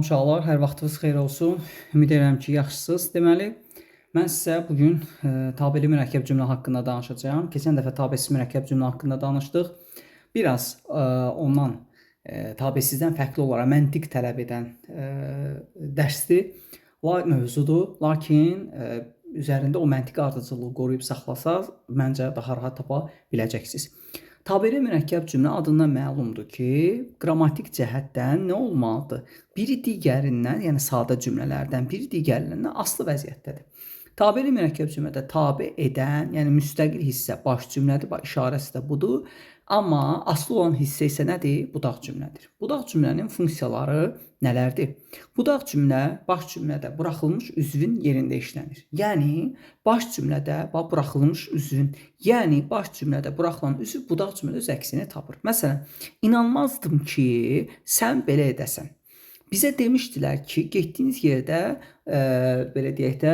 Salam uşaqlar, hər vaxtınız xeyir olsun. Ümid edirəm ki, yaxşısınız. Deməli, mən sizə bu gün tabeli mürəkkəb cümlə haqqında danışacağam. Keçən dəfə tabesiz mürəkkəb cümlə haqqında danışdıq. Biraz ondan tabesizdən fərqli olaraq məntiq tələb edən dərsdir, mövzudur. Lakin üzərində o məntiqi ardıcıllığı qoruyub saxlasaz, məncə daha rahat tapa biləcəksiniz. Tabeli mürəkkəb cümlə adından məlumdur ki, qrammatik cəhətdən nə olmalıdır? Biri digərindən, yəni sadə cümlələrdən biri digərindən asılı vəziyyətdədir. Tabeli mürəkkəb cümlədə tabe edən, yəni müstəqil hissə baş cümlədir, bax işarəsi də budur. Amma asılı olan hissə isə nədir? Budaq cümlədir. Budaq cümlənin funksiyaları nələrdir? Budaq cümlə baş cümlədə buraxılmış üzvün yerində işlənir. Yəni baş cümlədə buraxılmış üzvün, yəni baş cümlədə buraxılan üzv budaq cümlədə öz əksini tapır. Məsələn, inanmazdım ki, sən belə edəsən. Bizə demişdilər ki, getdiyiniz yerdə belə deyək də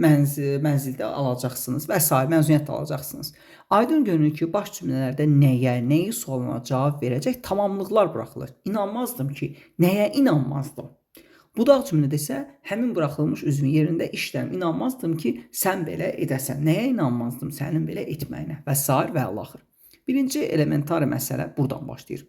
mənzildə alacaqsınız və sair məzuniyyət də alacaqsınız. Aydın görünür ki, baş cümlələrdə nəyə, nəyi sualına cavab verəcək tamamlıqlar buraxılır. İnanmazdım ki, nəyə inanmazdım? Budaq cümlədə isə həmin buraxılmış üzvün yerində işləm. İnanmazdım ki, sən belə edəsən. Nəyə inanmazdım? Sənin belə etməyinə və sair və əlaxır. Birinci elementar məsələ buradan başlayır.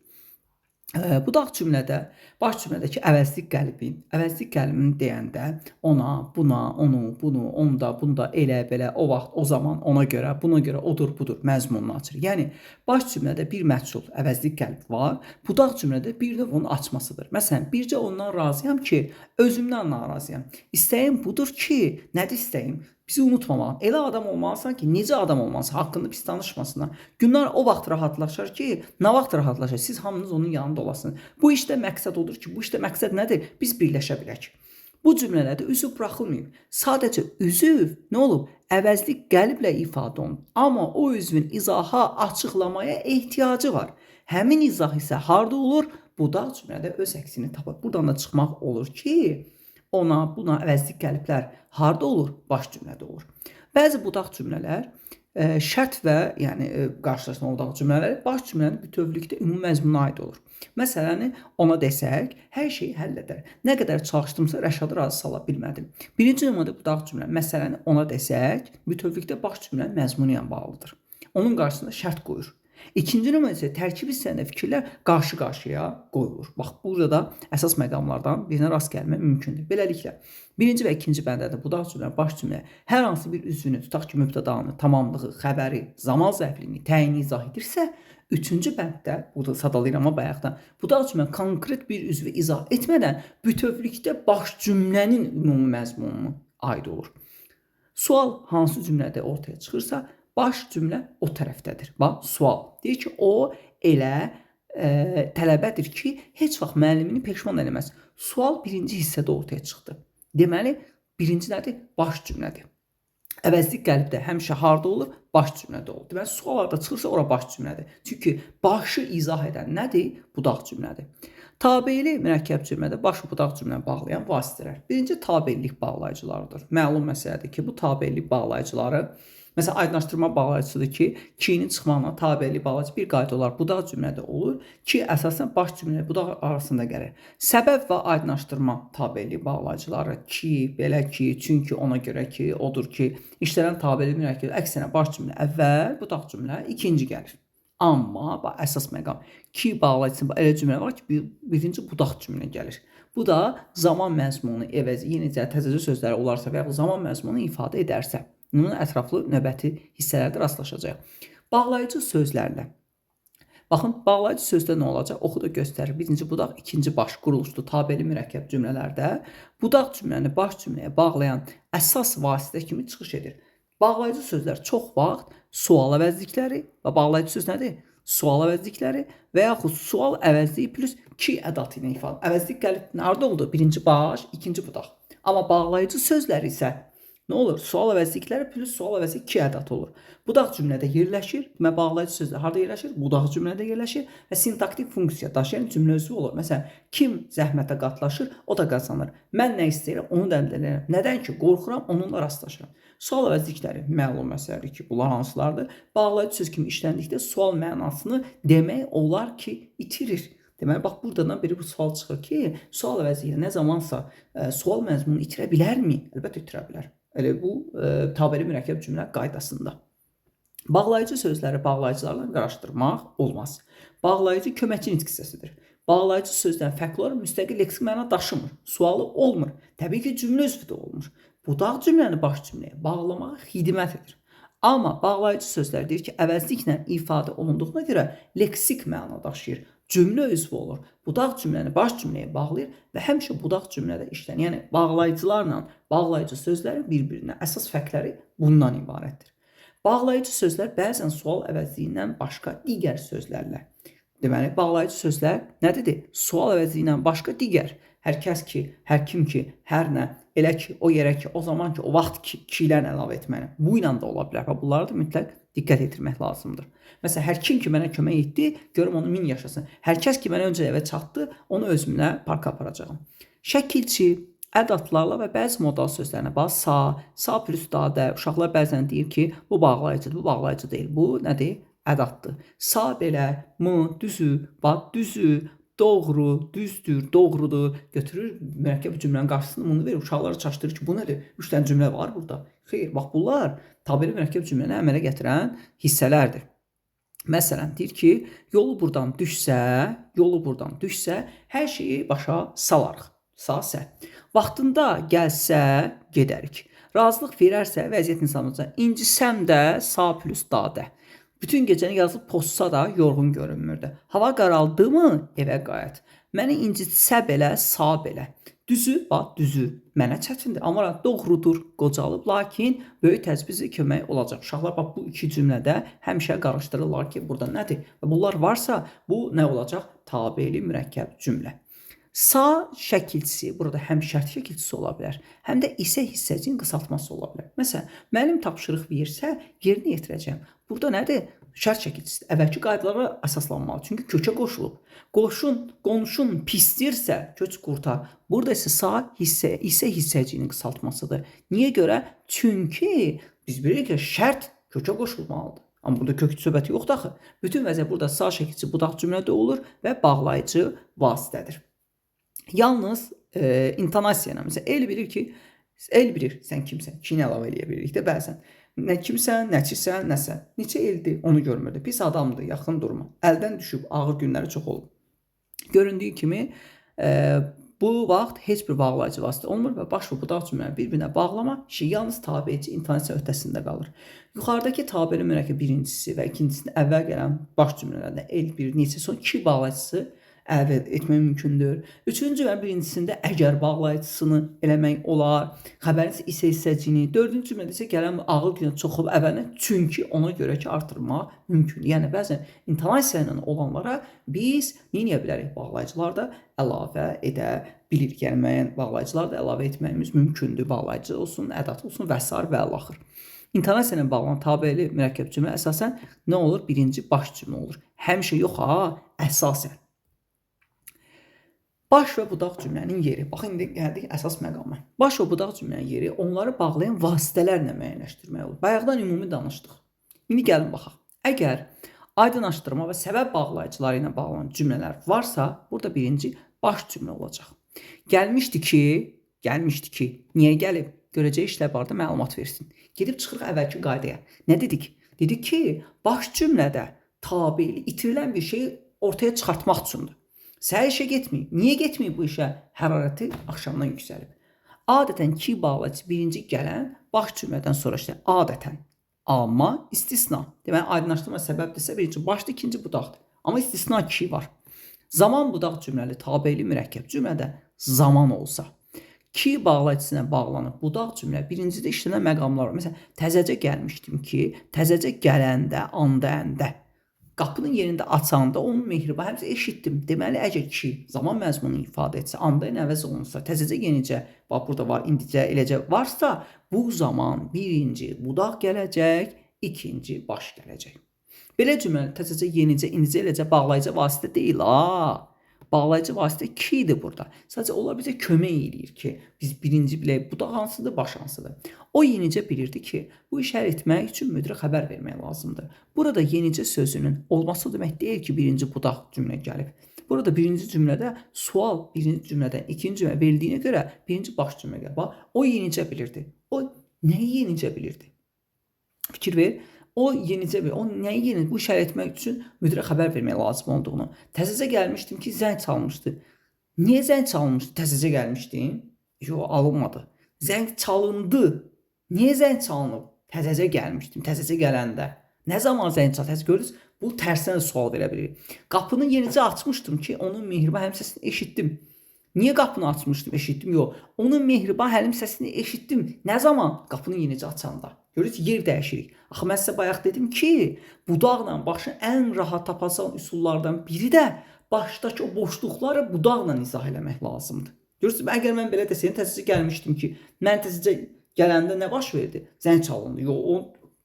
Budaq cümlədə, baş cümlədəki əvəzlik qəlbin, əvəzlik qəlbini deyəndə ona, buna, onu, bunu, onda, bunda, elə, belə, o vaxt, o zaman, ona görə, buna görə, odur, budur məzmununu açır. Yəni baş cümlədə bir məhsul, əvəzlik qəlb var, budaq cümlədə bir növ onun açmasıdır. Məsələn, bircə ondan razıyam ki, özümdən narazıyam. İstəyim budur ki, nədir istəyim? Bizi unutmamalı. Elə adam olmalısan ki, necə adam olmalısan, haqqında pis danışmasınlar. Günlər o vaxt rahatlaşar ki, nə vaxt rahatlaşar? Siz hamınız onun yanında olasınız. Bu işdə məqsəd odur ki, bu işdə məqsəd nədir? Biz birləşə bilək. Bu cümlələrdə üzv buraxılmayıb. Sadəcə üzv nə olub? Əvəzlik qəlblə ifadə olunub. Amma o üzvün izaha, açıqlamaya ehtiyacı var. Həmin izah isə harda olur? Budaq cümlədə öz əksini tapır. Buradan da çıxmaq olur ki, ona, buna əvəzlik qəlblər harda olur? Baş cümlədə olur. Bəzi budaq cümlələr şərt və yəni qarşılaşma budaq cümlələri baş cümlənin bütövlükdə ümumi məzmununa aid olur. Məsələn, ona desək, hər şeyi həll edər. Nə qədər çalışdımsa Rəşadı razı sala bilmədim. Birinci nümunədə budaq cümlə, məsələn, ona desək, bütövlükdə baş cümlənin məzmunu ilə bağlıdır. Onun qarşısında şərt qoyur. İkinci nümunədə isə tərkib hissəsində fikirlər qarşı-qarşıya qoyulur. Bax, burada da əsas məqamlardan birinə rast gəlmək mümkündür. Beləliklə, birinci və ikinci bəndlərdə budaq cümlə, baş cümlə hər hansı bir üzvünü, tutaq ki, mübtədanı, tamamlığı, xəbəri, zaman zərfliyini, təyini izah edirsə, üçüncü bənddə, burada sadalayıram amma bayaqdan, budaq cümlə konkret bir üzvü izah etmədən bütövlükdə baş cümlənin ümumi məzmununa aid olur. Sual hansı cümlədə ortaya çıxırsa, baş cümlə o tərəfdədir. Bax, sual. Deyir ki, o elə tələbədir ki, heç vaxt müəllimini peşman eləməz. Sual birinci hissədə ortaya çıxdı. Deməli, birinci nədir? Baş cümlədir. Əvəzlik qəlbdə həmişə harda olur? Baş cümlədə olur. Deməli, sual harda çıxırsa, ora baş cümlədir. Çünki başı izah edən nədir? Budaq cümlədir. Tabeli mürəkkəb cümlədə baş və budaq cümləni bağlayan vasitələr. Birinci tabelilik bağlayıcılarıdır. Məlum məsələdir ki, bu tabelilik bağlayıcıları, məsələn, aydınlaşdırma bağlayıcısıdır ki, ki-nin çıxmağına tabelilik bağlayıcı bir qayda olaraq budaq cümlədə olur ki, əsasən baş cümlə budaq arasında gəlir. Səbəb və aydınlaşdırma tabelilik bağlayıcıları ki, belə ki, çünki, ona görə ki, odur ki, işlənən tabelilik mürəkkəb əksinə baş cümlə əvvəl, budaq cümlə ikinci gəlir. Amma bax, əsas məqam ki bağlayıcısı elə cümlə var ki, birinci budaq cümlə gəlir. Bu da zaman məzmunu əvəzi yenicə təzəcə sözləri olarsa və yaxud zaman məzmunu ifadə edərsə. Bunun ətraflı növbəti hissələrdə rastlaşacağıq. Bağlayıcı sözlərlə. Baxın, bağlayıcı sözdə nə olacaq? Oxu da göstərir. Birinci budaq, ikinci baş quruluşlu tabeli mürəkkəb cümlələrdə budaq cümləni baş cümləyə bağlayan əsas vasitə kimi çıxış edir. Bağlayıcı sözlər çox vaxt sual əvəzlikləri və bağlayıcı söz nədir? Sual əvəzlikləri və yaxud sual əvəzliyi plus ki ədatı ilə ifadə. Əvəzlik qəlb harada oldu? Birinci baş, ikinci budaq. Amma bağlayıcı sözlər isə nə olur? Sual əvəzlikləri plus sual əvəzliyi ki ədatı olur. Budaq cümlədə yerləşir. Demək, bağlayıcı sözlər harada yerləşir? Budaq cümlədə yerləşir və sintaktik funksiya daşıyan cümlə özü olur. Məsələn, kim zəhmətə qatlaşır, o da qazanır. Mən nə istəyirəm, onu da əldə edirəm. Nədən ki, qorxuram, onunla rastlaşıram. Sual əvəzlikləri məlum məsələdir ki, bunlar hansılardır? Bağlayıcı söz kimi işləndikdə sual mənasını demək olar ki, itirir. Deməli, bax, buradan biri bu sual çıxır ki, sual əvəzi ilə nə zamansa sual məzmununu itirə bilərmi? Əlbəttə itirə bilər. Elə bu tabeli mürəkkəb cümlə qaydasında. Bağlayıcı sözləri bağlayıcılarla qarışdırmaq olmaz. Bağlayıcı köməkçi nitq hissəsidir. Bağlayıcı sözdən fərqli olaraq müstəqil leksik məna daşımır. Sualı olmur. Təbii ki, cümlə üzvü də olmur. Budaq cümləni baş cümləyə bağlamağa xidmət edir. Amma bağlayıcı sözlər deyir ki, əvəzliklə ifadə olunduğuna görə leksik məna daşıyır. Cümlə üzvü olur. Budaq cümləni baş cümləyə bağlayır və həmişə budaq cümlədə işlənir. Yəni bağlayıcılarla bağlayıcı sözlərin bir-birinə əsas fərqləri bundan ibarətdir. Bağlayıcı sözlər bəzən sual əvəzliyindən başqa digər sözlərlə. Deməli, bağlayıcı sözlər nə dedi? Sual əvəzliyindən başqa digər. Hər kəs ki, hər kim ki, hər nə, elə ki, o yerə ki, o zaman ki, o vaxt ki, kilərlə əlavə etməli. Bu ilə də ola bilər və bunlara da mütləq diqqət etdirmək lazımdır. Məsələn, hər kim ki mənə kömək etdi, görüm onu 1000 yaşasın. Hər kəs ki mənə öncə evə çatdı, onu özümlə parka aparacağam. Şəkilçi, ədadlarla və bəzi modal sözlərinə bax, sa, sa plus dadə. Uşaqlar bəzən deyir ki, bu bağlayıcıdır, bu bağlayıcı deyil. Bu nədir? Ədaddır. Sa belə, mı, düzü, bax, düzü, doğru, düzdür, doğrudur. Götürür mürəkkəb cümlənin qarşısını bunu verir. Uşaqları çaşdırır ki, bu nədir? 3 dənə cümlə var burada. Xeyr, bax bunlar tabeli mürəkkəb cümləni əmələ gətirən hissələrdir. Məsələn, deyir ki, yolu buradan düşsə, hər şeyi başa salarıq. Sa, sə. Vaxtında gəlsə, gedərik. Razılıq verərsə, vəziyyət nizamlıca. İncisəm də, sa plus dadə. Bütün gecəni yazıb pozsa da yorğun görünmürdü. Hava qaraldı mı, evə qayıt. Məni incitsə belə, sa belə. Düzü, bax, düzü. Mənə çətindir. Amma doğrudur, qocalıb, lakin böyük təcrübəsi kömək olacaq. Uşaqlar bax bu iki cümlədə həmişə qarışdırırlar ki, burada nədir? Və bunlar varsa, bu nə olacaq? Tabeli mürəkkəb cümlə. Sa şəkilçisi burada həm şərt şəkilçisi ola bilər, həm də isə hissəcinin qısaltması ola bilər. Məsələn, müəllim tapşırıq versə, yerinə yetirəcəyəm. Burada nədir? Şərt şəkilçisi. Əvvəlki qaydalara əsaslanmalı. Çünki kökə qoşulub. Qonşun pisdirsə, köç qurtar. Burada isə sa hissə, isə hissəciyinin qısaltmasıdır. Niyə görə? Çünki biz bilirik ki, şərt kökə qoşulmalıdır. Amma burada kök söhbəti yoxdur axı. Bütün vəziyyət burada sa şəkilçisi budaq cümlədə olur və bağlayıcı vasitədir. Yalnız intonasiya ilə. Məsələn, el bilir ki, el bilir sən kimsən, kini əlavə eləyə bilirik də bəzən. Nə kimsən, nəçisən, nəsən. Neçə ildir onu görmürdü. Pis adamdır, yaxın durma. Əldən düşüb, ağır günləri çox olub. Göründüyü kimi bu vaxt heç bir bağlayıcı vasitə olmur və baş və budaq cümləni bir-birinə bağlama işi yalnız tabeçi intonasiya öhdəsində qalır. Yuxarıdakı tabeli mürəkkəb birincisi və ikincisinin əvvəl gələn baş cümlələrdə el bir, neçə, son iki bağlayıcısı əlavə etmək mümkündür. Üçüncü və birincisində əgər bağlayıcısını eləmək olar. Xəbərin isə hissəcini. Dördüncü cümlədə isə gələn ağır günə çoxub əvvəlinə, çünki ona görə ki, artırmaq mümkündür. Yəni bəzən intonasiya ilə olanlara biz nə edə bilərik? Bağlayıcılar da əlavə edə bilirik. Yəni müəyyən bağlayıcılar da əlavə etməyimiz mümkündür. Bağlayıcı olsun, ədat olsun və sair və əlaxır. İntonasiya ilə bağlanan tabeli mürəkkəb cümlə əsasən nə olur? Birinci baş cümlə olur. Həmişə yox ha, əsasən. Baş və budaq cümlənin yeri. Baxın, indi gəldik əsas məqama. Baş və budaq cümlənin yeri onları bağlayan vasitələrlə müəyyənləşdirmək olur. Bayaqdan ümumi danışdıq. İndi gəlin baxaq. Əgər aydınlaşdırma və səbəb bağlayıcıları ilə bağlanan cümlələr varsa, burada birinci baş cümlə olacaq. Gəlmişdi ki, niyə gəlib? Görəcək işlər barədə məlumat versin. Gedib çıxırıq əvvəlki qaydaya. Nə dedik? Dedik ki, baş cümlədə tabeli itirilən bir şeyi ortaya çıxartmaq üçündür. Səhər işə getməyib. Niyə getməyib bu işə? Hərarəti axşamdan yüksəlib. Adətən ki bağlayıcı birinci gələn baş cümlədən sonra işte adətən. Amma istisna. Deməli, aydınlaşdırma səbəbdirsə birinci başdır, ikinci budaqdır. Amma istisna ki var. Zaman budaq cümləli tabeli mürəkkəb cümlədə zaman olsa. Ki bağlayıcısına bağlanıb budaq cümlə birincidə işlənən məqamlar var. Məsələn, təzəcə gəlmişdim ki, təzəcə gələndə, anda, əndə. Qapının yerində açanda onun mehriban həmçə eşitdim. Deməli, əgər ki, zaman məzmununu ifadə etsə, anda ilə əvəz olunsa, təzəcə yenicə, bax burada var, indicə, eləcə varsa, bu zaman birinci budaq gələcək, ikinci baş gələcək. Belə cümləli təzəcə, yenicə, indicə, eləcə bağlayıcı vasitə deyil, ha. Bağlayıcı vasitə ki idi burada. Sadəcə onlar bizə kömək eləyir ki, biz birinci bilək budaq hansıdır, baş hansıdır. O yenicə bilirdi ki, bu işi həll etmək üçün müdirə xəbər vermək lazımdır. Burada yenicə sözünün olması demək deyil ki, birinci budaq cümlə gəlib. Burada birinci cümlədə sual birinci cümlədən ikinci cümlə verildiyinə görə birinci baş cümlə gəlir. Bax, o yenicə bilirdi. O nəyi yenicə bilirdi? Fikir ver. O yenicə bilir. O nəyi yeni? Bu işarə etmək üçün müdirə xəbər vermək lazım olduğunu. Təzəcə gəlmişdim ki, zəng çalmışdı. Niyə zəng çalınmışdı? Təzəcə gəlmişdim. Yox, alınmadı. Zəng çalındı. Niyə zəng çalınıb? Təzəcə gəlmişdim. Təzəcə gələndə. Nə zaman zəng çaldı? Təzə gördünüz? Bu tərsinə də sual verə bilir. Qapını yenicə açmışdım ki, onun mehriban həlim səsini eşitdim. Niyə qapını açmışdım? Eşitdim. Yox. Onun mehriban həlim səsini eşitdim. Nə zaman? Qapını yenicə açanda. Görürsünüz, yer dəyişirik. Axı mən sizə bayaq dedim ki, budaqla başın ən rahat tapasan üsullardan biri də başdakı o boşluqları budaqla izah eləmək lazımdır. Görürsünüz, əgər mən belə desəydim, təzəcə gəlmişdim ki, mən təzəcə gələndə nə baş verdi? Zəng çalındı. Yox, o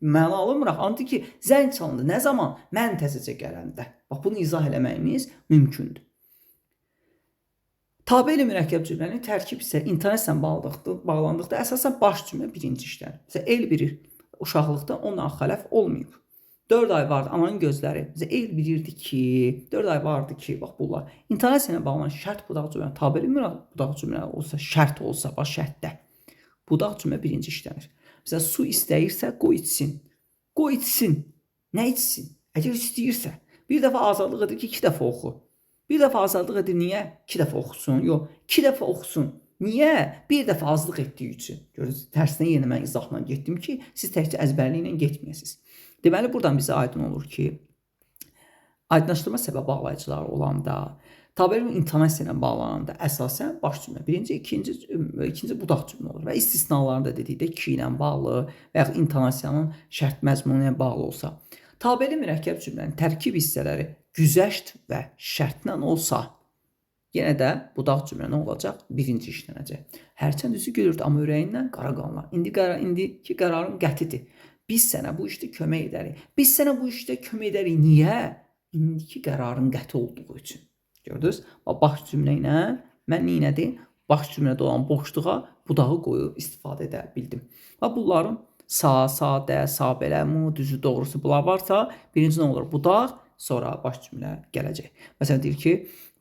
məna alınmır. Ancaq ki, zəng çalındı. Nə zaman? Mən təzəcə gələndə. Bax, bunu izah eləməyimiz mümkündür. Tabe ilə mürəkkəb cümlənin tərkib isə intonasiya ilə bağlandıqda əsasən baş cümlə birinci işlənir. Məsələn, el bilir, uşaqlıqda onunla xələf olmayıb. 4 ay vardı, ananın gözləri. Məsələn, el bilirdi ki, 4 ay vardı ki, bax bunlar. İntonasiya ilə bağlanan şərt budaq cümlə, tabe ilə budaq cümlə olsa, şərt olsa, bax şərtdə. Budaq cümlə birinci işlənir. Məsələn, su istəyirsə, qoy içsin. Qoy içsin. Nə içsin? Əgər istəyirsə. Bir dəfə azadlıq edir ki, 2 dəfə oxu. Bir dəfə azadlıq edir, niyə? 2 dəfə oxusun. Yox, 2 dəfə oxusun. Niyə? Bir dəfə azlıq etdiyi üçün. Görürsünüz, tərsinə yenə mən izahla getdim ki, siz təkcə əzbərliklə getməyəsiniz. Deməli, buradan bizə aydın olur ki, aydınlaşdırma səbəb bağlayıcıları olanda, tabe intonasiya ilə bağlananda əsasən baş cümlə birinci, ikinci budaq cümlə olur və istisnalarını da dedikdə ki ilə bağlı və yaxud intonasiyanın şərt məzmunu ilə bağlı olsa. Tabeli mürəkkəb cümlənin tərkib hissələri güzəşt və şərtlə olsa, yenə də budaq cümlə nə olacaq? Birinci işlənəcək. Hərçənd üzü gülürdü, amma ürəyindən qara qanlar. İndiki qərarım qətidir. Biz sənə bu işdə kömək edərik. Biz sənə bu işdə kömək edərik. Niyə? İndiki qərarın qəti olduğu üçün. Gördünüz? Baş cümlə ilə mən nə elədim? Baş cümlədə olan boşluğa budağı qoyub istifadə edə bildim. Və bunların sa, sadə, sabelə, mu, düzü, doğrusu bunlar varsa, birinci nə olur? Budaq, sonra baş cümlə gələcək. Məsələn, deyir ki,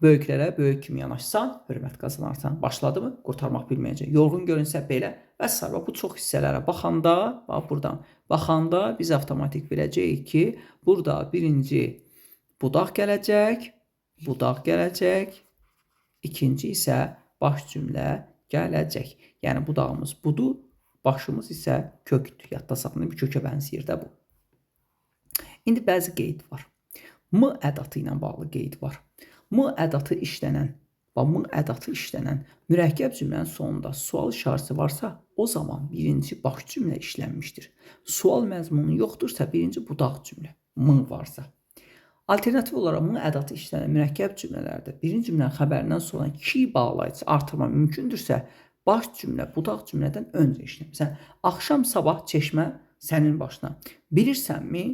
böyüklərə böyük kimi yanaşsan, hörmət qazanarsan. Başladı mı? Qurtarmaq bilməyəcək. Yorğun görünsə belə və s. Bu çox hissələrə baxanda, bax buradan baxanda biz avtomatik biləcəyik ki, burada birinci budaq gələcək, budaq gələcək, ikinci isə baş cümlə gələcək. Yəni budağımız budur, başımız isə kökdür. Yadda saxlayın, bir kökə bənzəyir də bu. İndi bəzi qeyd var. M ədatı ilə bağlı qeyd var. M ədatı işlənən, bax M ədatı işlənən mürəkkəb cümlənin sonunda sual işarəsi varsa, o zaman birinci baş cümlə işlənmişdir. Sual məzmunu yoxdursa, birinci budaq cümlə M varsa. Alternativ olaraq M ədatı işlənən mürəkkəb cümlələrdə birinci cümlənin xəbərindən sonra ki bağlayıcısı artırma mümkündürsə, baş cümlə budaq cümlədən öncə işlənir. Məsələn, axşam sabah çeşmə sənin başına. Bilirsənmi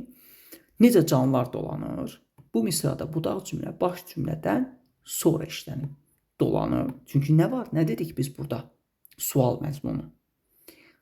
necə canlılar dolanır? Bu misrada budaq cümlə baş cümlədən sonra işlənir. Dolanır. Çünki nə var? Nə dedik biz burada? Sual məzmunu.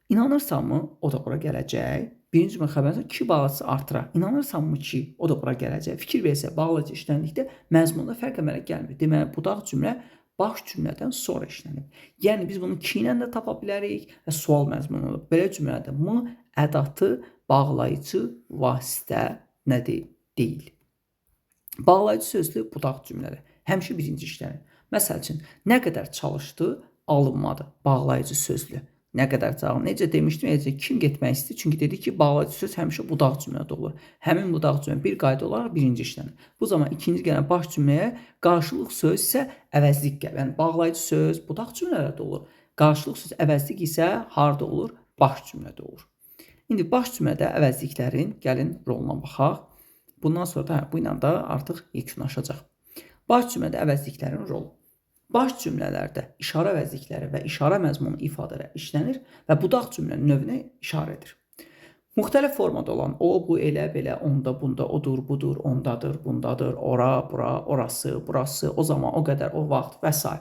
İnanırsanmı? O da bura gələcək. Birinci cümlə xəbərindən ki bağlayıcısı artırar. İnanırsanmı ki, o da bura gələcək? Fikir versə, bağlayıcı işləndikdə məzmunda fərq əmələ gəlmir. Deməli, budaq cümlə baş cümlədən sonra işlənib. Yəni biz bunu ki ilə də tapa bilərik və sual məzmunu olur. Belə cümlədə M ədatı bağlayıcı vasitə nədir? Deyil. Bağlayıcı sözlü budaq cümlələri həmişə birinci işlənir. Məsəl üçün, nə qədər çalışdı, alınmadı. Bağlayıcı sözlü. Nə qədər çalışdı? Necə demişdim, eləcə kim getmək istəyir? Çünki dedik ki, bağlayıcı söz həmişə budaq cümlədə olur. Həmin budaq cümlə bir qayda olaraq birinci işlənir. Bu zaman ikinci gələn baş cümləyə qarşılıq söz isə əvəzlik gəlir. Yəni bağlayıcı söz budaq cümlələrdə olur. Qarşılıq söz əvəzlik isə harda olur? Baş cümlədə olur. İndi baş cümlədə əvəzliklərin gəlin roluna baxaq. Bundan sonra da bu ilə də artıq yekunlaşacaq. Baş cümlədə əvəzliklərin rolu. Baş cümlələrdə işarə əvəzlikləri və işarə məzmunu ifadələr işlənir və budaq cümlənin növünə işarə edir. Müxtəlif formada olan o, bu, elə, belə, onda, bunda, odur, budur, ondadır, bundadır, ora, bura, orası, burası, o zaman, o qədər, o vaxt və s.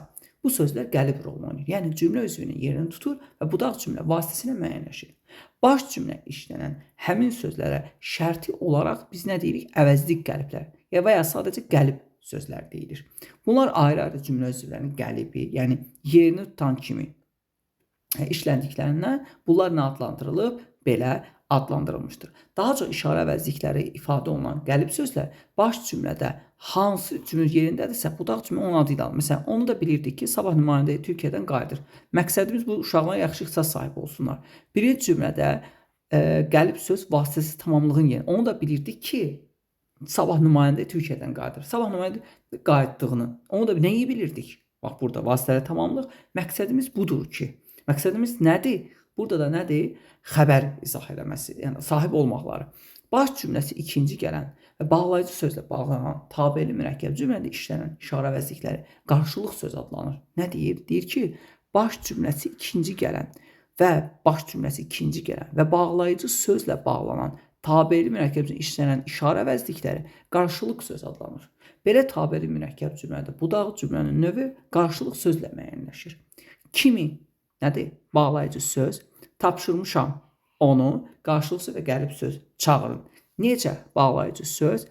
Bu sözlər qəlib rolunu oynayır. Yəni cümlə üzvünün yerini tutur və budaq cümlə vasitəsilə müəyyənləşir. Baş cümlə işlənən həmin sözlərə şərti olaraq biz nə deyirik? Əvəzlik qəliblər. Ya və ya sadəcə qəlib sözlər deyilir. Bunlar ayrı-ayrı cümlə üzvlərinin qəlibi, yəni yerini tutan kimi işləndiklərindən bunlar nə adlandırılıb? Belə adlandırılmışdır. Daha çox işarə əvəzlikləri ifadə olunan qəlib sözlər baş cümlədə hansı cümlə yerindədirsə, budaq cümlə onun adı ilə alınır. Məsələn, onu da bilirdik ki, sabah nümayəndə Türkiyədən qayıdır. Məqsədimiz bu uşaqlar yaxşı ixtisas sahibi olsunlar. Birinci cümlədə qəlib söz vasitəsiz tamamlığın yeri. Onu da bilirdik ki, sabah nümayəndə Türkiyədən qayıdır. Sabah nümayəndə qayıtdığını. Onu da nəyi bilirdik? Bax burada vasitəli tamamlıq. Məqsədimiz budur ki, məqsədimiz nədir? Burada da nədir? Xəbər izah eləməsi, yəni sahib olmaqları. Baş cümləsi ikinci gələn və bağlayıcı sözlə bağlanan tabeli mürəkkəb cümlədə işlənən işarə əvəzlikləri qarşılıq söz adlanır. Nə deyir? Deyir ki, baş cümləsi ikinci gələn və baş cümləsi ikinci gələn və bağlayıcı sözlə bağlanan tabeli mürəkkəb cümlədə işlənən işarə əvəzlikləri qarşılıq söz adlanır. Belə tabeli mürəkkəb cümlədə budaq cümlənin növü qarşılıq sözlə müəyyənləşir. Kimi nədir? Bağlayıcı söz. Tapşırmışam onu, qarşılıq söz və qəlib söz çağırın. Necə bağlayıcı söz,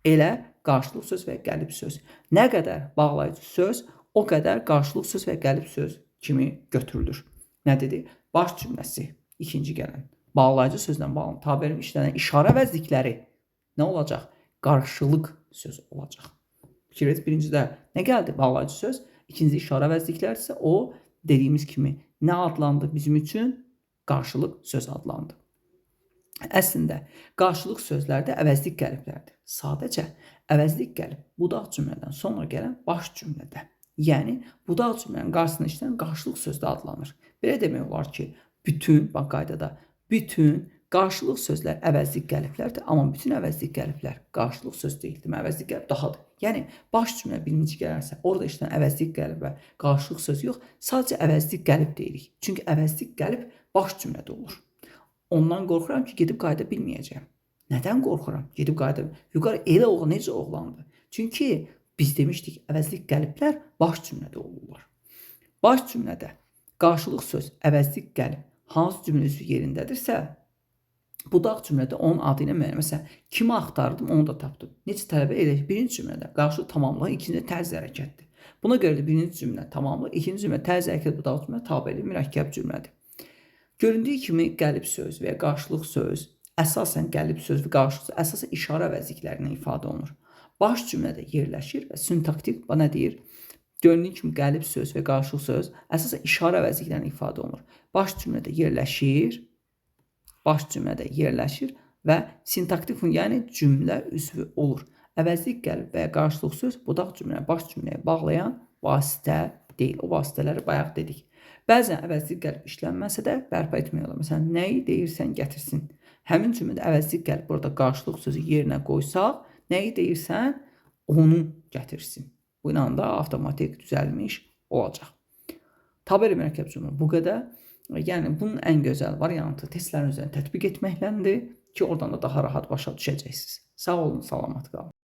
elə qarşılıq söz və qəlib söz. Nə qədər bağlayıcı söz, o qədər qarşılıq söz və qəlib söz kimi götürülür. Nə dedi? Baş cümləsi ikinci gələn bağlayıcı sözlə bağlı tabeli işlənən işarə əvəzlikləri nə olacaq? Qarşılıq söz olacaq. Fikir verin, birincidə nə gəldi? Bağlayıcı söz. İkinci işarə əvəzlikləri isə o dediyimiz kimi nə adlandı bizim üçün? Qarşılıq söz adlandı. Əslində, qarşılıq sözlər də əvəzlik qəliblərdir. Sadəcə əvəzlik qəlib budaq cümlədən sonra gələn baş cümlədə, yəni budaq cümlənin qarşısında işlənən qarşılıq sözdə adlanır. Belə demək olar ki, bütün, bax qaydada, bütün qarşılıq sözlər əvəzlik qəliblərdir, amma bütün əvəzlik qəliblər qarşılıq söz deyil. Demək, əvəzlik qəlib dahadır. Yəni baş cümlə birinci gələrsə, orada işlənən əvəzlik qəlibə qarşılıq söz yox, sadəcə əvəzlik qəlib deyirik. Çünki əvəzlik qəlib baş cümlədə olur. Ondan qorxuram ki, gedib qayıda bilməyəcəyəm. Nədən qorxuram? Gedib qayıda. Vüqar elə oğlan necə oğlandı? Çünki biz demişdik, əvəzlik qəliblər baş cümlədə olurlar. Baş cümlədə qarşılıq söz, əvəzlik qəlib hansı cümlə üzvü yerindədirsə, budaq cümlədə onun adı ilə müəyyən. Məsələn, kimi axtardım, onu da tapdım. Necə tələbə elə birinci cümlədə qarşılıq tamamlığı, ikinci tərz hərəkətdir. Buna görə də birinci cümlə tamamlıq, ikinci cümlə tərz hərəkət, budaq cümlə tabeli mürəkkəb cümlədir. Göründüyü kimi qəlib söz və ya qarşılıq söz, əsasən qəlib söz və qarşılıq söz əsasən işarə əvəzliklərindən ifadə olunur. Baş cümlədə yerləşir və sintaktik nə deyir? Göründüyü kimi qəlib söz və qarşılıq söz əsasən işarə əvəzliklərindən ifadə olunur. Baş cümlədə yerləşir, baş cümlədə yerləşir və sintaktik yəni cümlə üzvü olur. Əvəzlik qəlib və ya qarşılıq söz budaq cümləni baş cümləyə bağlayan vasitə deyil. O vasitələri bayaq dedik. Bəzən əvəzlik qəlib işlənməsə də bərpa etmək olar. Məsələn, nəyi deyirsən gətirsin. Həmin cümlədə əvəzlik qəlib burada qarşılıq sözü yerinə qoysaq, nəyi deyirsən onu gətirsin. Bu ilə da avtomatik düzəlmiş olacaq. Tabeli mürəkkəb cümlə bu qədər. Yəni bunun ən gözəl variantı testlərin üzərində tətbiq etməklədir ki, oradan da daha rahat başa düşəcəksiniz. Sağ olun, salamat qalın.